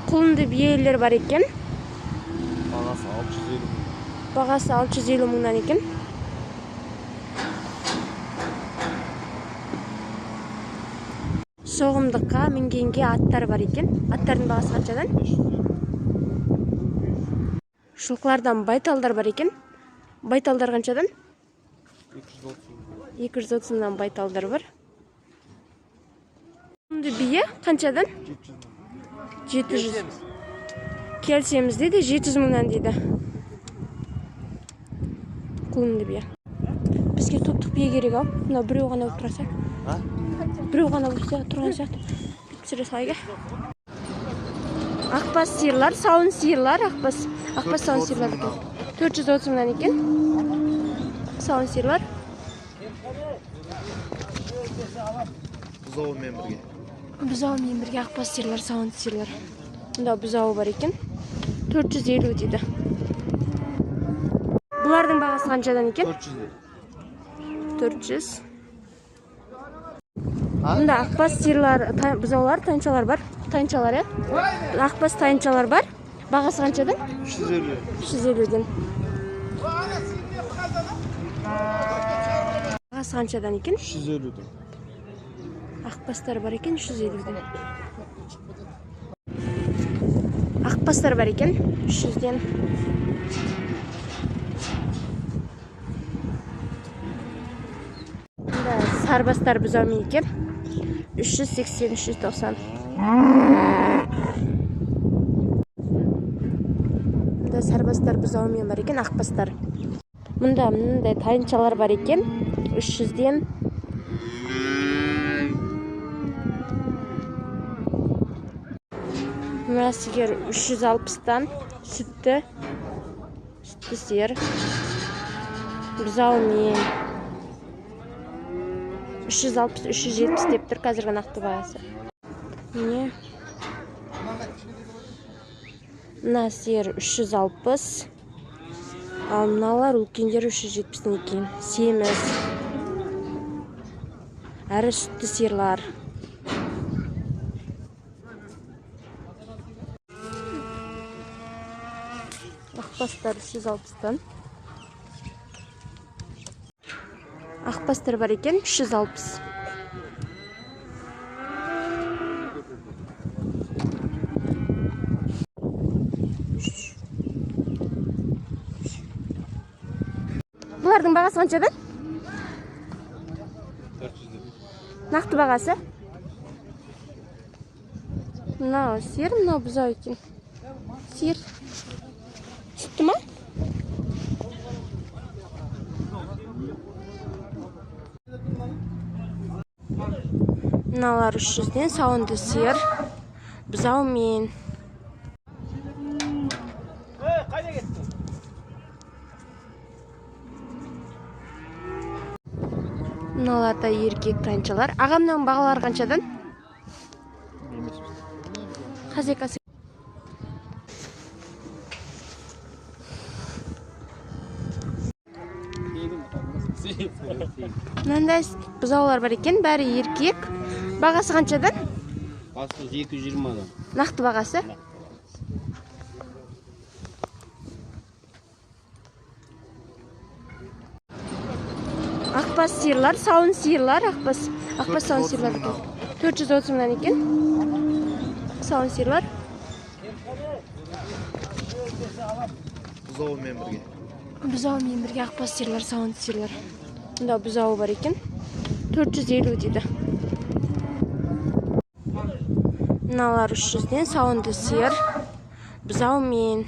Құлынды биелер бар екен. Бағасы 650 мың. Бағасы 650 мыңнан екен. Соғымдыққа мінгенге аттар бар екен. Аттардың бағасы қаншадан? 550. Жылқылардан байталдар бар екен. Байталдар қаншадан? 230 мың. 230 мыңнан байталдар бар. Құлынды бие қаншадан? 700 мың. 700. Келісеміз дейді, 700 мыңнан дейді. Құлынды бие. Бізге топтық бие керек ау. Мынау біреу ғана болып тұрса. А? Біреу ғана болып тұрған сияқты. Бүйтіп түсіре салайық, иә. Ақбас сиырлар, сауын сиырлар, ақбас. Ақбас сауын сиырлар екен. 430 мыңнан екен. Сауын сиырлар. Бұзауымен бірге. Бұзауымен бірге ақбас сиырлар, сауын сиырлар. Мында бұзауы бар екен. 450 дейді. Бұлардың бағасы қаншадан екен? 400. 400. А? Мында ақбас сиырлар, бұзаулар, тайыншалар бар. Тайыншалар, иә? Ақбас тайыншалар бар. Бағасы қаншадан? 350. 350-ден. Бағасы қаншадан екен? 350-ден. Ақбастар бар екен 350-ден. Ақбастар бар екен 300-ден. Мында сарбастар бұзаумен екен. 380, 390. Мында сарбастар бұзаумен бар екен, ақбастар. Мында мындай тайыншалар бар екен, 300-ден. Мына сиыр 360-тан, сүтті сиыр. Бұзаумен. 360, 370 деп тұр қазіргі нақты бағасы. Міне. Мына сиыр 360. Ал мыналар үлкендері 370-тен екен. Семіз. Әрі сүтті сиырлар. Ақбастар 360-тан. Ақбастар бар екен 360. Бұлардың бағасы қаншадан? 400-ден. Нақты бағасы? Мынау сиыр, мынау бұзау екен. Сиыр. Сүтті ма? Мыналар 300-ден, сауынды сиыр. Бұзаумен. Мыналар да еркек тайыншалар. Аға, мынаның бағалары қаншадан? Хозяйкасы. Мынандай бұзаулар бар екен, бәрі еркек. Бағасы қаншадан? Бағасы 220-дан. Нақты бағасы? Ақбас сиырлар, сауын сиырлар, ақбас. Ақбас сауын сиырлар екен. 430 мыңнан екен. Сауын сиырлар. Бұзауымен бірге. Бұзауымен бірге ақбас сиырлар, сауын сиырлар. Мында бұзауы бар екен. 450 дейді. Мыналар 300-ден, сауынды сиыр. Бұзаумен.